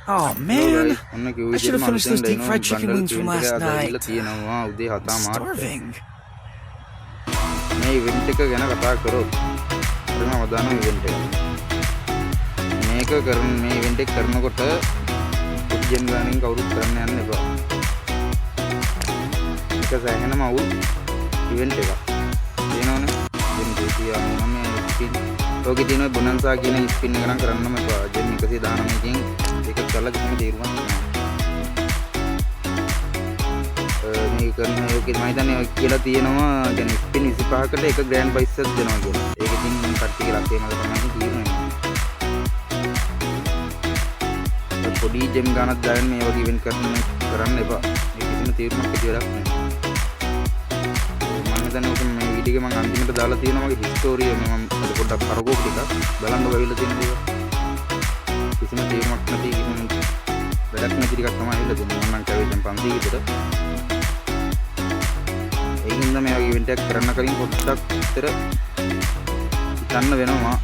Oh man, ඔන්න කිව්ව I should have විදිහටම finished those අලුතෙන් deep fried dino chicken bundle wings from event එක last අද ඇවිල්ලා night. තියෙනවා උදේ I'm 7:00මාරට. starving. මේ ඉවෙන්ට් එක ගැන කතා කරොත් හරිම අවදානම් ඉවෙන්ට් එකක්. මේක කරන මේ ඉවෙන්ට් එක කරනකොට පොඩි ජෙම් ගානින් කවුරුත් කරන්න යන්න එපා. ඒක සෑහෙනම අවුල් ඉවෙන්ට් එකක්. තියෙනවනේ ජෙම් 299 ස්පින්. ඔකේ තියෙන බොනන්සා කියන ස්පින් එක නම් කරන්නම එපා. ජෙම් 119කින් ඒක කරලා කිසිම තේරුමක් නෑ. මේක කරන ඔකේ මම හිතන්නේ ඔය කියලා තියෙනවා කියන්නේ ස්පින් 25කට එක ග්‍රෑන්ඩ් ප්‍රයිස් එකක් දෙනවා කියලා. ඒක ඉතින් කට්ටියගේ ලක්ෂය මත තමයි තීරණය වෙන්නේ. ඔය පොඩි ජෙම් ගානක් දාගෙන මේ වගේ ඉවෙන්ට් කරන්න එපා. ඒක කිසිම තේරුමක් ඇති වැඩක් නෑ. මම හිතන්නේ ඔක මේ වීඩියෝ එක මම අන්තිමට දාලා තියෙනවා මගේ හිස්ටෝරිය. මම අද පොඩ්ඩක් කරකෝපු ටිකක් බලන්න ඇවිල්ලා තියෙන දේවල්. කිසිම තේරුමක් නැති, කිසිම වැඩක් නැති ටිකක් තමයි ඇවිල්ලා තියෙන්නේ. මම නම් කැවේ දැන් 500 විතර. ඒ හින්දා මේ වගේ ඉවෙන්ට් එකක් කරන්න කලින් පොඩ්ඩක් විතර හිතන්න වෙනවා.